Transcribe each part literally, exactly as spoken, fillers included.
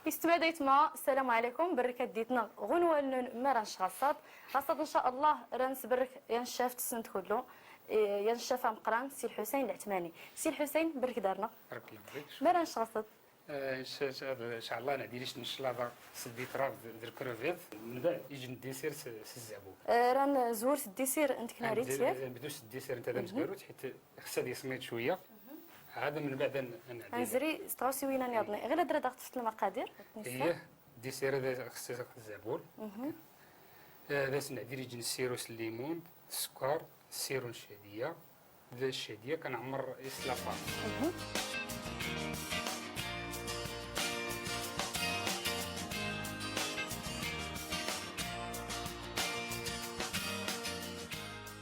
Istmad aytma, السلام عليكم، برك اديتنا غنوة لنون ما رانش غصاد. غصاد إن شاء الله رانس برك ينشاف تسنت كله، إيه، ينشاف أمقران سي الحسين العثماني. سي الحسين برك دارنا. بارك الله فيك. ما رانش غصاد. آه، إن شاء إن شاء الله نعدي ليش نشلاضة سديت راه د الكروفيت. من بعد يجي الديسير س الزعبوب. آه، ران زورت الديسير انت كناريت ياك؟ نبدو س الديسير انت هذا مزقاروت حيت خصها دي سميت شويه. عاد من بعد ن- نعدي. انزري ستغوسي وين نياضني غير هاد راه ضغط في المقادير. هي الديسير هذا خصها الزعبول. هذا سنعدي لي جن السيروس الليمون، السكر، السيرون الشهديه. ذا الشهديه كنعمر يسلافا.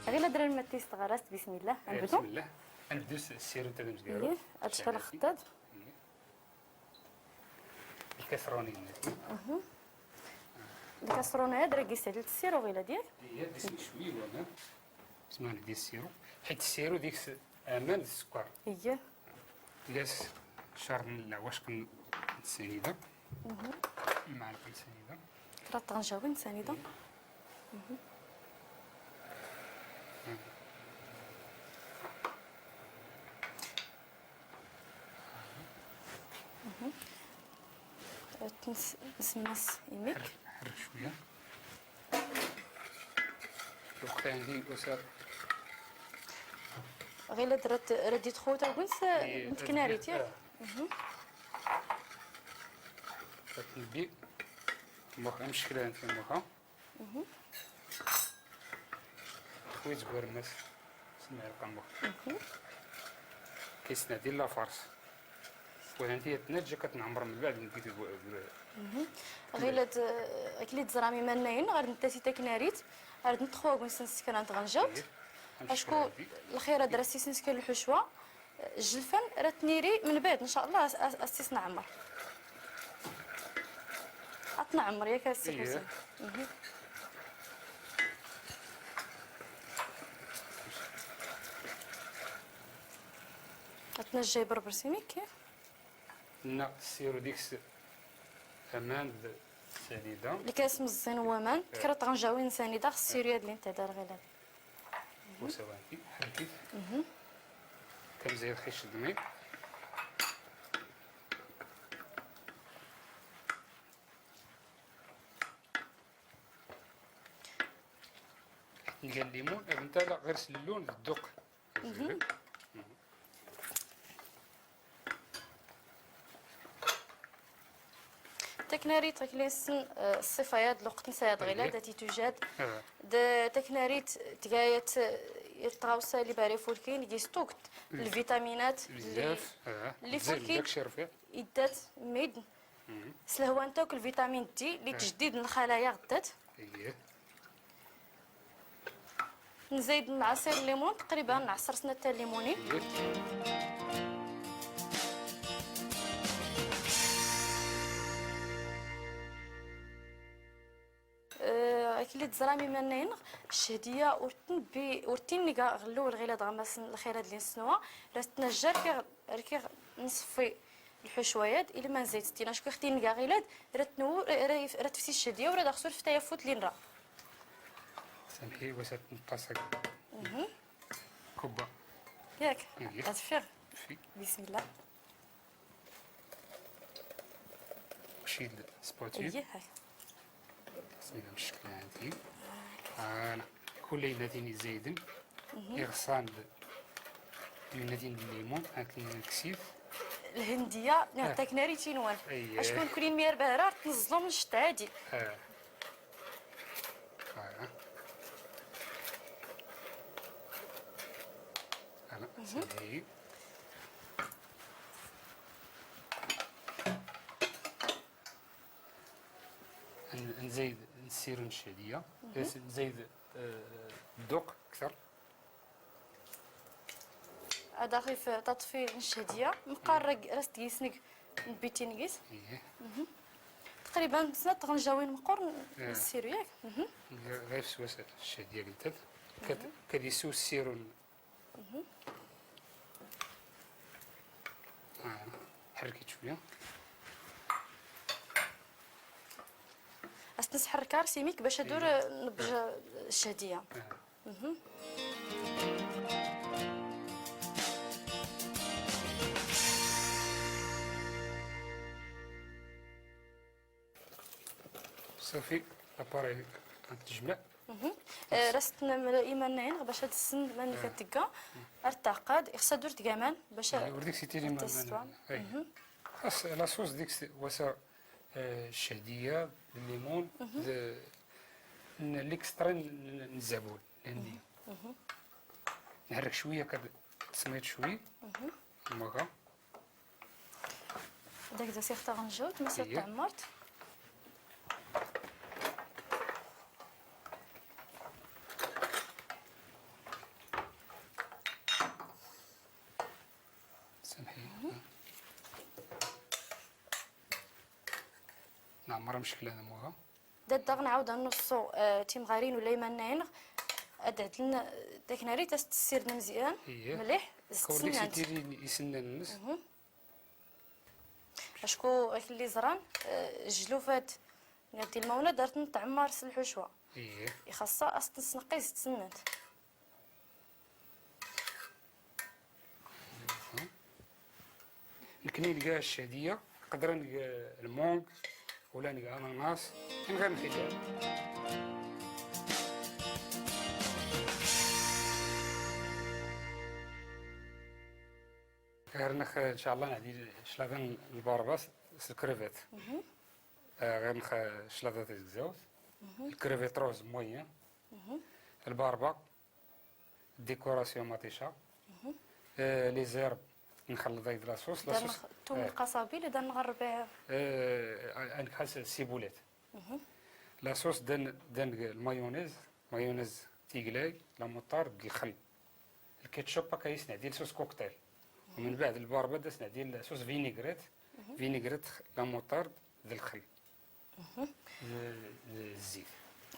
غير درا المتيس تغرست، بسم الله. إيه، نبدو. بسم الله. نبدو س- السيرو تاع المزقارو. إيه، هاد شحال خطات؟ إيه. الكسروني. الكسرونه هاد راه قيس على السيرو غير ديالك. إيه، بسم شويه ولا. بسم الله ندير السيرو. حيت السيرو ديك س- امان السكر. إيه. لاس شهر من العواشق السنيده. المعلقه السنيده. كرات طنجاوي السنيده. تنس- نسمس يميك. حر حر شويه. الوقت عندي وسع. غير درت رديت خوت اكونس. إيه، متكناري تيك. آه. تنبي. موخ مشكله انت موخا. خويت غورمس. سمع القمر. كيسنا ديال لا فارس. وهانتي تنجا كتنعمر من بعد نبيت الو- الو- غير لا ت- اكلي تزرامي منين غير نتا سي تاكناريت. غير نتخوا كون سنسكر نتغنجوت. إيه. اشكو الخير دراسي سنسكر الحشوه. الجلفان راه تنيري من بعد ان شاء الله أس- أس- اسيس نعمر. اتنعمر ياك السي إيه. حسين. اتنجي بربر سيميك كيف؟ لا، سيرو ديكس امان ب- سديده. الكاس مزين هو مان. إيه. تكرا طنجاوي نساني داخل السيريا اللي انت دار غير. وسوانتي حركيت. كم زي الخيش دمي. نلقى الليمون، أبنتا لا غير اللون الدق. تكناريت غيكليسن، آه، الصفة ياد الوقت نسايا دغيلة داتي توجد. د تكناريت تقايت، آه، يتغاوسا لي باري فولكين يستوكت الفيتامينات اللي بزاف. آه. اللي بزاف فولكين داكشي رفيع. يدات ميد سلهوان تاكل فيتامين دي اللي تجديد الخلايا غدات. نزيد من عصير الليمون، تقريبا عصر سنة تاع الليموني. آه، اكلي تزرامي منين الشهديه ورتن بي ورتين نيكا غلو الغيله دغمس الخير هاد اللي نسنوها. راه تنجر كي ركي نصفي الحشويات الا ما نزيد ستينا شكون ختي نيكا غيلاد. راه تنور راه تفسي الشهديه وراه داخل فتايا فوت لين راه. سامحي، واش هاد الطاسة؟ كوبا. ياك؟ إيه. غتفيغ؟ في. بسم الله. شيل سبوتي. إيه، هاي. بسم الله، بالشكل هادي. فوالا. كل يناتيني زايدن. إغسان د-، يناتيني الليمون، هاك الكسيف. الهندية، آه. نعطيك ناري تينوان. أييه. أشكون كلين مير بهرار، تنزلو من الشتا هادي. آه. آه. أنا سيدي. ن-، نزيد نسير نشهدية. نس-، نزيد، آه، الذوق أكثر. هذا خفيف تطفي الشهدية، مقرق راس ديسنك بيتينيس. إيه. تقريبًا سنة تغنجاوين مقرن آه. السيرو ياك. غ-، غير في سواسة الشهدية قلت لك. كد-، كديسو السيرو ال-، آه. حركي شوية. Nesḥerrek ar s imik bac ad ur, eh, nebbej, eh, ccadiya. Eh. Mhm. Ṣafi, l'appareil ad t-nejmeɛ. Mhm. Eh, ra s-tennamel iman-nneɣ bac ad tessnem mani, eh, ka tegga. Mhm. Ar teɛqed, ixṣṣa ad ur tga aman bac, eh, ur deg-s ittili aman. Ay. Mhm. Xas la sauce deg-s wasa, eh, ccadiya, llimun, mhm, d, n l'extrait n, n zzabul, l'indien. Mhm. Nḥerrek cwiya, ka tesmiḍ cwiya. Mhm. Mɣa. Dak d asiɣ taɣenjut, ma s-, iya, tɛemmert. Samḥi. Mhm. Nɛemmer ameckel-a d amuɣa. Da daɣ nɛawed ad nṣṣu, eh, timɣarin ula iman-nneɣ, ad ɛedlen, eh, taknarit, ad s-tessired mezyan, iye, mliḥ, s tsenant. Isennan-nnes. Mhm. Acku, akken lli ẓran, eh, jlufat, neɣ d lmawnat, ar tent-tɛemmer s lḥucwa. Iye. Ixaṣṣa ad s-tent-nesneqqi s tsenant. Nekni nga ccadiya, qedren nga lmung, ula nga ananas, in ɣer nxidam. Ɣer nex, ncallah, nɛeddi claḍa n lbarba s, s lkrevit. Mhm. Eh, ɣer nex claḍa tazegzawt. Mhm. Lkrevit rose moyen. Mhm. Lbarba. Décoration maṭiša. Mhm. Euh, les herbes, nxelleḍ-id la sauce. La sauce, eh, tum lqaṣabil, da nɣerreb. Euh, ad nxas ciboulette. Mhm. La sauce, da n-, da n-, lmayonnaise, mayonnaise tiglay, la moutarde, d lxell. Lketchup, akka i s-nɛeddi la sauce cocktail. Mhm. ومن بعد lbarba, da s-nɛeddi la sauce vinaigrette, mhm, vinaigrette, la moutarde, d lxell. Mhm. D, d zzit.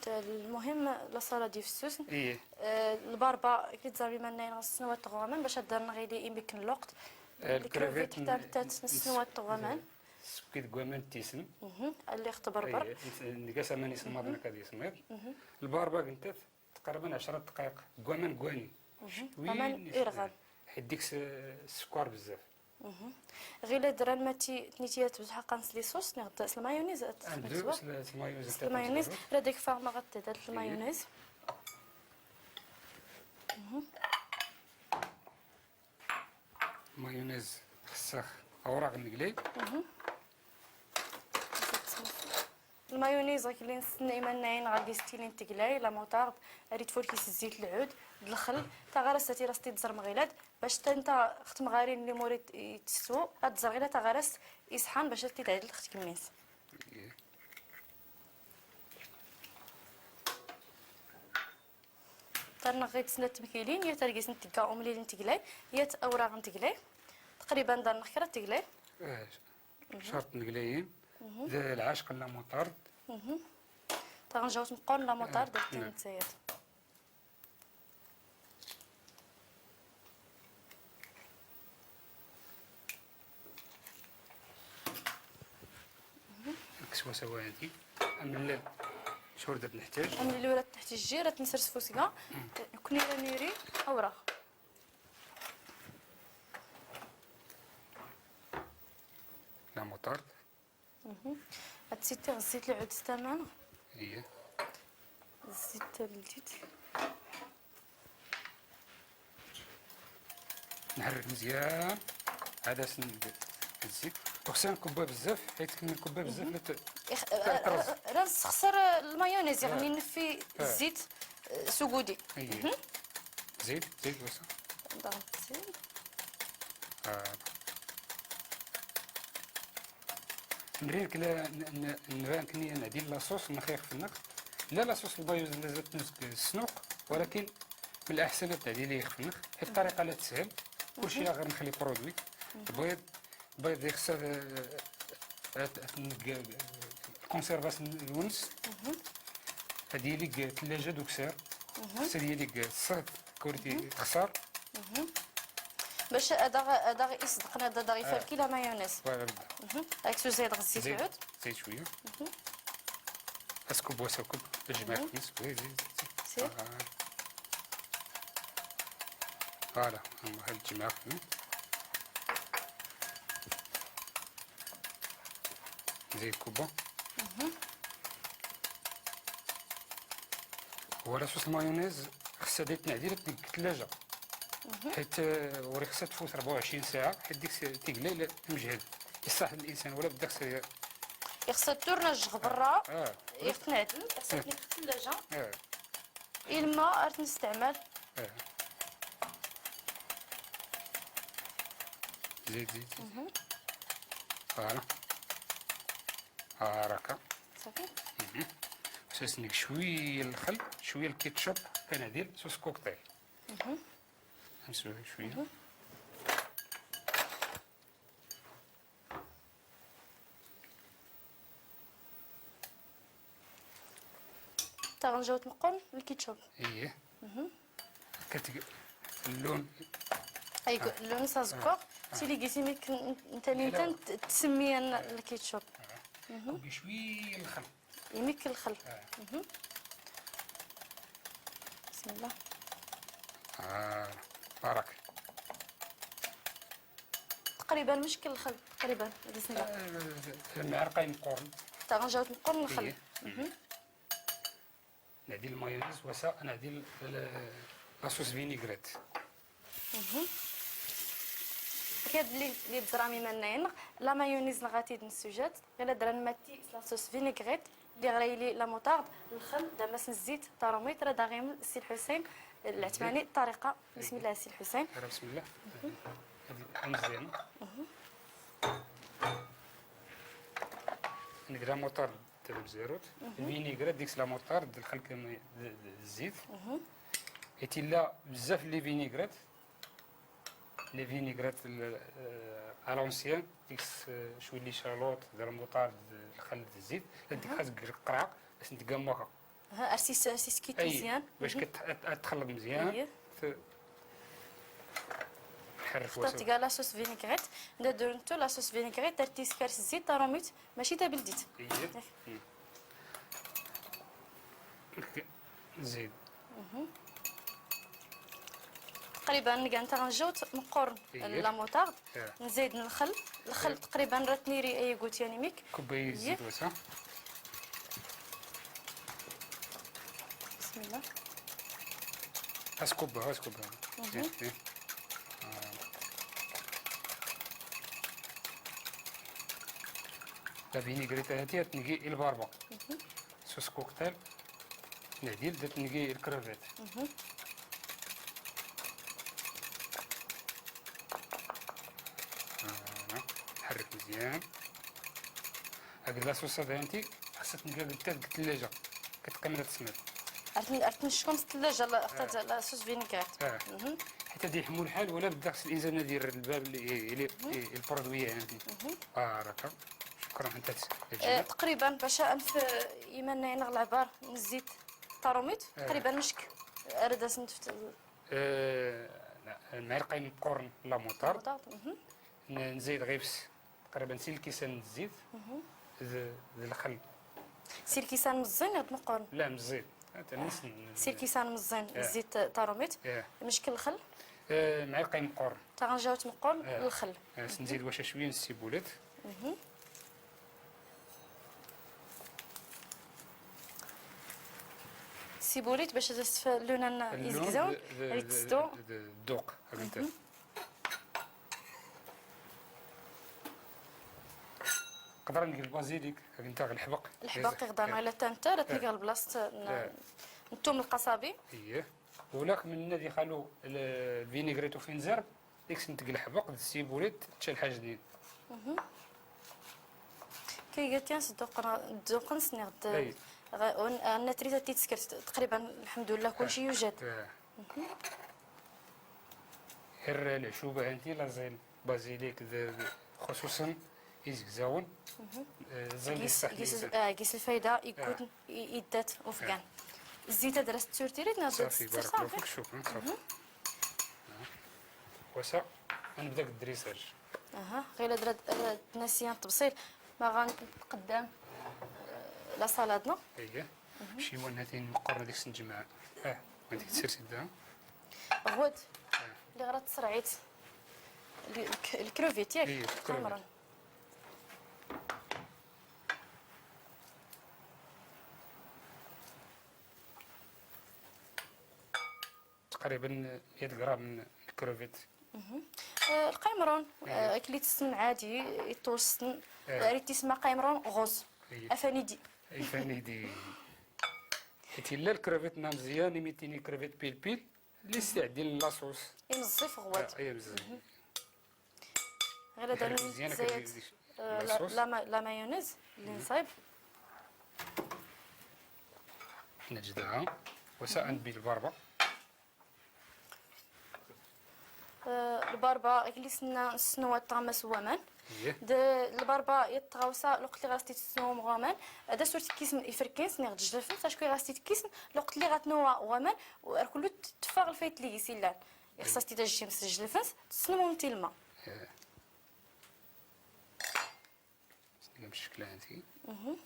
Lmuhim, la salade fessusen. Iye. Eh, lbarba, kif teẓram iman-nneɣ, ɣas snat waman, bac ad d-rren ɣili imik n lweqt. Eh, lkrevit, lkrevit, ḥta nettat, s snat waman. Ssekki deg waman n tisem. Mhm. Alli ɣ-tberber. Iye, nga-s aman isemmaḍen akka d ismiḍ. Mhm. Lbarba, nettat, tqerriben ɛecra dqayeq deg waman n wani. Mhm. Cwi. Aman irɣan. Ḥedd deg-s, eh, sskeṛ bezzaf. Mhm. Ɣilad ran ma ti-, tniti ad tebzḥ aqqan s la sauce, neɣ s lmayonnaise ad txdem s lmayonnaise. S lmayonnaise, ra d-ak-fehmeɣ ad tedal lmayonnaise. Mhm. Mayonnaise xeṣṣax awraɣ n glay. Mhm. Lmayonnaise, akken lli nstenna iman-nneɣ, ɣer di s-tilin teglay, la moutarde, ar itfulki s zzit lɛud, d lxell, taɣarast-a tira s-t-id-ẓermeɣ ɣilad, bac ta nta ɣ tmɣarin lli mur it-, itessu, ad ẓer ɣilad taɣarast iṣḥan bac ad t-id-ɛedl ɣ tgemmi-s. Tarneɣ ɣid snat tmkilin, yat argis n tegga, umlil n teglay, yat awraɣ n teglay. Taqriban darneɣ kra n teglay. Eh, mhm. Cert n teglayin. Mhm. D lɛacq n la moutarde. Mhm. Taɣenjawt meqqar n la moutarde, eh, d tin, eh, n tsayat. Nekkes wasa wahdi. Amellal, cur dat neḥtaǧ. Amellal ur t-neḥtaǧ, jir ad t-nsers f usga. Mm. Nekkni ra niri awraɣ. La moutarde. Mhm. Ad tsittiɣ zzit lɛud s tama. Iye. Zzit tallit. Nḥerrek mezyan. Ad as-neg zzit. Ur xṣiɣ nkebba bezzaf, ḥayt ken nkebba bezzaf, mhm, la t-, ix-, ta-, eh, terẓ. Eh, eh, ra nessexṣer, eh, lmayonnaise, eh, yeɣni neffi, eh, zzit, eh, s ugudi. Iye. Mhm. Zid, zid, wasa. Donc, zid. Ah. Nri-k la, n-, n-, nban kni nɛeddi la sauce nxi ixef-nneɣ. La la sauce lbayuẓ la zat nuzg snuq, walakin من الأحسن ad tɛeddi la ixef-nneɣ. Ḥitt ṭṭariqa la teshel. Kulci, mhm, ɣer nxelli produit. Mhm. Lbayḍ, lbayḍ ixṣṣa, eh, eh, eh, eh, conservation n lwens. Mhm. Ad yili deg tlaja d ukessar. Mhm. Xas ad yili deg ṣṣehd, kul ti, mhm, texṣar. Mhm. Bac ad aɣ-, ad aɣ-isdeqn, ad aɣ-ifalki, eh, la mayonnaise. Voilà, bda. Mhm. Ak s uzayed ɣer zzit lɛud. Zayt cwiya. Mhm. As kubb, as kubb. Jmeɛ. Mhm. Zid, zid, zid, zid. Sir. Ah. Voilà, am hal jmeɛ. Zid kubba. Mhm. Voilà, sauce mayonnaise, xas ad tnɛdil deg tlaja. Mhm. Ḥit, eh, ur ixṣṣ ad tfut rebɛa u ɛecrin saɛa, ḥit dik s-, tigla ila amjhad. Iṣaḥ linsan wala bda xs-, ixṣṣ ad turnaj ɣer berra, ah, ixṣṣ ad tnɛdil, ixṣṣ ad tneg tlaja. Ah. Ilma ar t-nesteɛmal. Ah. Zid, zid, zid. Mhm. Voilà. هاكا. صافي. مهم. باش نسنيك شوية الخل، شوية الكيتشوب، كنادير صوص كوكتيل. مهم. نسوي شوية. مهم. تا غنجاوب مقرن الكيتشوب. ايه. مهم. كتق-، اللون. ايوا، آه. اللون سازكو. آه. آه. تيلي قيتي ميك ن-، نتا لا، لا. ميتان ت-، تسمي أنا آه. الكيتشوب. آه. مهم. كوبي شوية الخل. يميك الخل. آه. مهم. بسم الله. آه. بارك. تقريبا مشكل الخل، تقريبا، بسم الله. آه، المعلقة يمقرن. تا غنجاوب مقرن الخل. إيه. مهم. نعدي المايونيز وسا نعدي ال-، ال-، لاصوص فينيغريت. مهم. كاد لي، لي درامي منين، لا مايونيز نغاتي دن سوجات، غير دران ماتي لاصوص فينيغريت، لي غريلي لا موطارد، الخل، دامس الزيت، تاروميت، راه داغيم السي الحسين العثماني، الطريقة. بسم الله السي الحسين. راه بسم الله. هادي مزيانة. مهم. نديرها موطارد. تاع المزيروت. مهم. الفينيغريت ديك لا موطارد، الخل كم-، د-، د-، الزيت. مهم. ايتيلا بزاف لي فينيغريت، لي فينيغريت ال-، آه، الونسيان، ديك س-، شوي لي شالوط، دير موطارد، الخل، الزيت، ديك مهم. خاص القرعة باش نتقمخها. ها، ارسيس، ارسيس كيت اي، مزيان. باش مهم. كت-، ات-، اتخلط مزيان. اي. ت-، حرك اخترت واسع. كاع لاصوص فينيغريت. ندير نتو لاصوص فينيغريت، درت تيسكار الزيت، تاروميت، ماشي تا بلديت. اييه. ياك. مم. هكا. نزيد. مهم. تقريبا كاع نتا غنجاوت مقرن اييه. لا موطارد. آه. نزيد الخل، الخل آه. تقريبا راه تنيري اي قلت يعني ميك. كوباية اييه. زيت وسع. بسم الله. هاس كوبا، هاس كوبا. مهم. إيه، إيه. آه. لا فينيغريت هاتي تنقي الباربا. مهم. صوص كوكتيل. نعديل درت نقي الكروفيت. مهم. آه، حرك مزيان. هاد لاصوص هذا انت خاصها تنقى قدام الثلاجة. كتقيم داك السميد. عرفت، عرفت نشكون في الثلاجة، لا، اختار آه. لا صوص فينيغريت. آه. مهم. حيت غادي يحمو الحال ولا بدا خص الانسان يدير الباب اللي، اللي، مهم. اللي البرودوي يعني. مهم. آه، راك. شكرا، انت تس-، آه، تقريبا باش انف ايمان ينغ العبار من الزيت. تاروميت، آه. تقريبا مشك. ارد اسنت في آه، لا، معلقة مقرن لا موطارد. موطارد، مهم. ن-، نزيد غير بس تقريبا سي الكيسان الزيت. مهم. ذ-، ذ الخل. سي الكيسان مزين يا مقرن؟ لا، مزين. هذا نص ن-، سي الكيسان مزين، آه. الزيت تاروميت. آه. مشكل الخل؟ آه، معلقة مقرن. تا غنجاوت مقرن آه. الخل. آه، نزيد واش شوية السيبولات. مهم. سيبوليت باش تستفى اللون اللون يزكزاون، د-، د-، هذيك د-، تستو. د-، الذوق، هذا انت. مهم. نقدر نقول البازيليك، هذا انت غير الحبق. الحبق يز-، يقدر آه. على تا انت، راه تلقى آه. البلاصة ن-، آه. نتوم القصابي. اييه. ولاك من النادي خالو ال-، الفينيغريتو فينزير. ديك سنت الحبق د السيبوليت تشال حاجة جديد. مهم. كي قلت يا صدق، صدق نسني غد. أي. غ-، ون-، أنا تريد تيتسكرت تقريبًا، الحمد لله، كل شيء يوجد. آه. مهم. غير العشوبة أنت لازم بازيليك ذ-، ذ-، خصوصًا يزكزاون. مهم. آه، زين قيس، يستحمل قيس، زين. آه، قيس الفايدة يكون آه. ي-، يدات وفقان. آه. الزيت هذا راه ستورتي ريت نهضر صافي، ستر بارك الله صافي. فيك، شكرًا، صافي. مهم. آه. وسع، غنبدا بالدريساج. اها، غير درت، درت ناسيان التبصيل، ما غنقدم، آه، la salade-nneɣ. Iyyah. Ciwan hatin meqqren dik s nǧemɛ. Ah, hadik tsersit da. Ɣwed. Ah. Li ɣrat tsrɛit. Li, lk-, lkruvit, yak? Iyyah, lkruvit. Qamran. تقريبًا مية غرام من الكروفيت. آه، القيمرون، آه، أكلي تسن عادي، يطوس تسن، آه، ريت تسمى قيمرون غوز. أفنيدي. أفنيدي. حيت إلا الكروفيت نا مزيان، يميتيني كروفيت بيل بيل، اللي يستعدي لاصوص. ينظف غوات. آه، أي بزاف. غير هذا نحرك مزيان، زيت، كندير آه، لا، لاصوص. لا ما-، لا مايونيز اللي نصايب. نجدها. وساء بالبربة. آه، البربة غليسنا نسنو طامس ومان. إيه. د-، البربة يتغوصا لوقت اللي غاستي تسنو مغومان. هذا سورت كيسن إفركين سني غتجلفن، ساش كوي غاستي تكيسن لوقت اللي غتنوى ومان، وكلو تفاغ الفايت اللي يسيلان. يخصها ستي داجي مسجل فنس، تسلمو من تيلما. إيه. سنيقا بالشكل هادي. مهم.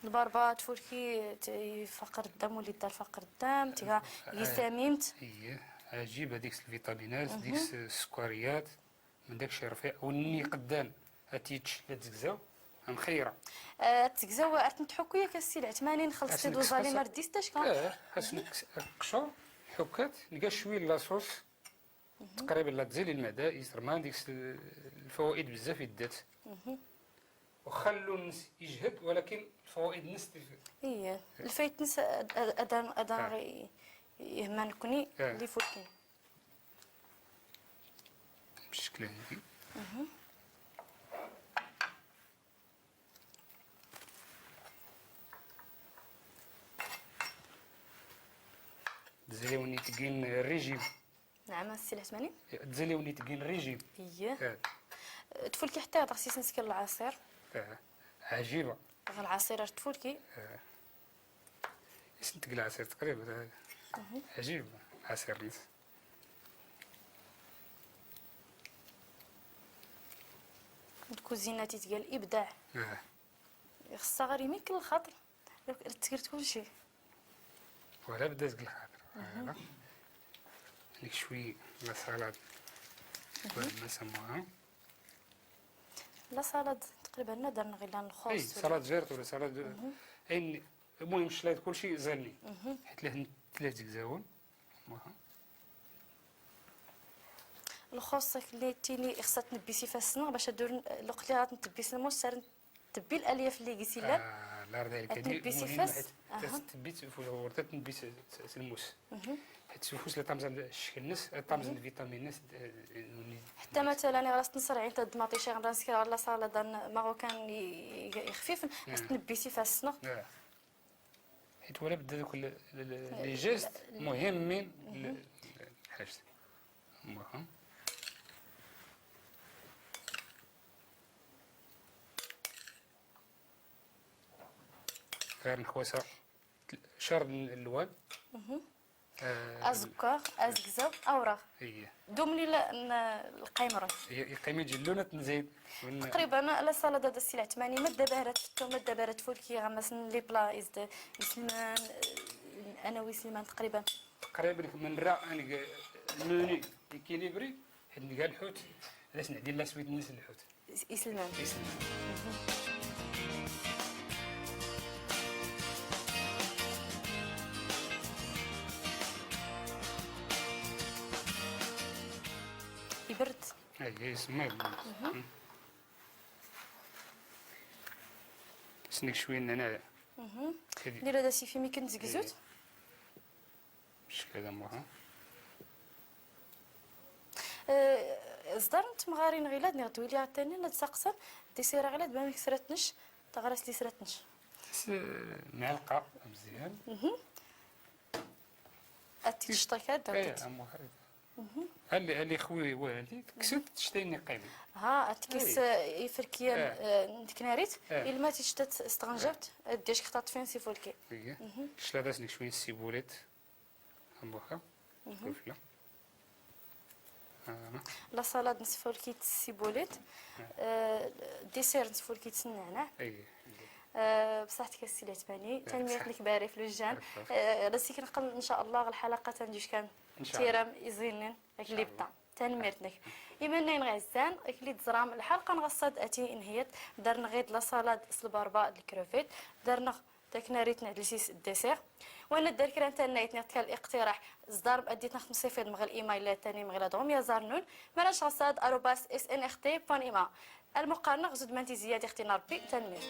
البربة تفولكي ت-، يفقر الدم، وليد الفقر الدم، تيغا آه، يساميمت. إيه، عجيب هذيك الفيتامينات، ديك الس-، السكريات. من داكشي رفيع، والني قدام هاتيتش لا تزكزاو، مخيرة. آه، تزكزاو، عرفت نتحكو ياك السي العثماني، نخلص خاص سي دوزالي نخصص، ما رديش تاش كا. آه، خاص نكس-، القشور، حكات، نلقى شوية لاصوص، تقريبًا لا تزيد المعدة، يصير ما عندك س-، الفوائد بزاف يدات. وخلو النس يجهد، ولكن الفوائد النس تف-، إيه، الفايت نس أد-، أد-، أدان، أدان آه. غي-، يهمان كوني آه. اللي فوتين. بالشكل هادي. تزليوني تقين ريجيم. نعم، السي العثماني. تزليوني تقين ريجيم. إيه. آه. تفولكي حتى هضر سي سنسكي العصير. آه. عجيبة. غير العصير تفولكي. آه. اسم تقل عصير تقريبًا. عجيب عصير نس. الكوزينة تيتقال إبداع. آه. خصها غير يميك الخاطر. تسكرت كلشي. ولا بدات الخاطر. آه. عندك شوي لا سالاد. ولا ما سموها. لا سالاد تقريبًا ما درنا غير الخوص اي ولا سالاد فيرت ولا سالاد. المهم الشلايط كلشي زالني. حيت لاه ثلاث زكزاون. الخوص اللي تيني خصها تنبيسي فيها السنغ باش ادور لوقت اللي غتنبيس الموس سار تبي الالياف اللي قلتي لا. آه، لا، راه ذلك هادي تنبيسي المهم فاس. حيت تتبي تفوز هو تتنبي س-، س-، س-، الموس. حيت تفوز لي طامز الشكل نس، طامز الفيتامين نس، آه، آه، حتى مثلًا راه تنصر عين تد مطيشه غنسكر على صاله دان ماروكان ي-، ي-، يخفيف، خاص تنبيسي فاس السنغ. آه. حيت ولا بدا دوك ال-، ال-، ال-، لي جيست ال-، مهمين ل-، ل-، الحاجة. المهم. غير نحوسها شرب اللوان. آه، أزكار، أزكزاو، أوراق. إيه. دومني ل-، ن-، القيمرون. ي-، يقيم يجي اللونة نزيد. تقريبًا لا سالاد هذا السي العثماني، ما دابارت في الثوم، ما دابارت فولكي، غمسن لي بلا إزد، يسلمان، آه، أنا ويسلمان تقريبًا. تقريبًا من راه أنا ق-، الموني إكيليبري، حيت نلقى الحوت، علاش نعدي لا سويت نس الحوت. يسلمان. يسلمان. يبرد. اي، يسمى يبرد. سنيك شوية نعناع. كدي. دير هذا سيفي مي كنت زكزوت. إيه. بالشكل هذا مها. آه، زدار نتمغارين غيلاد نغدوي لي عتاني نتسقسم. دي سيرا غيلاد بما كسرتنش، تغرس لي سرتنش. س-، معلقة مزيان. اتي تشطيك هذا. ايه، أمو هذا. هل، هل يخوي هو هذيك؟ كسبت تشتيني قيمة. ها، اتكيس، إيه. آه، يفركيا، إيه. آه، نتكناريت. إيه. إلا ما تشتت استغنجبت، إيه. ديش خطات فين سي فولكي. إيه. شلا داس نك شوية السيبوليت. أمبوخا. كوفلا. آه. لا سالاد نسفولكيت السيبوليت. آه، ديسير نسفولكيت النعناع. آه، بصحتك السي العثماني. تنميرتنك باري في الوجهان. آه، راسي كنقل ان شاء الله الحلقه تنجيش كان ان شاء الله. تيرام يزينن اكلي بطعم. تنميرتنك. ايمن نين غيزان اكلي دزرام الحلقه نغصد اتي انهيت. درنا غيد لا سالاد سلباربا الكروفيت. درنا تاكنا ريتنا دلسيس الديسير. وانا الدار كران تاع نايتني تكال الاقتراح. زدار اديت نخدم سيفيد مغل ايميل تاني مغل دوم يا زارنون. مراش غصاد arobase snrt.ma. المقارنه غزود منتي زياد اختي نربي تنمير.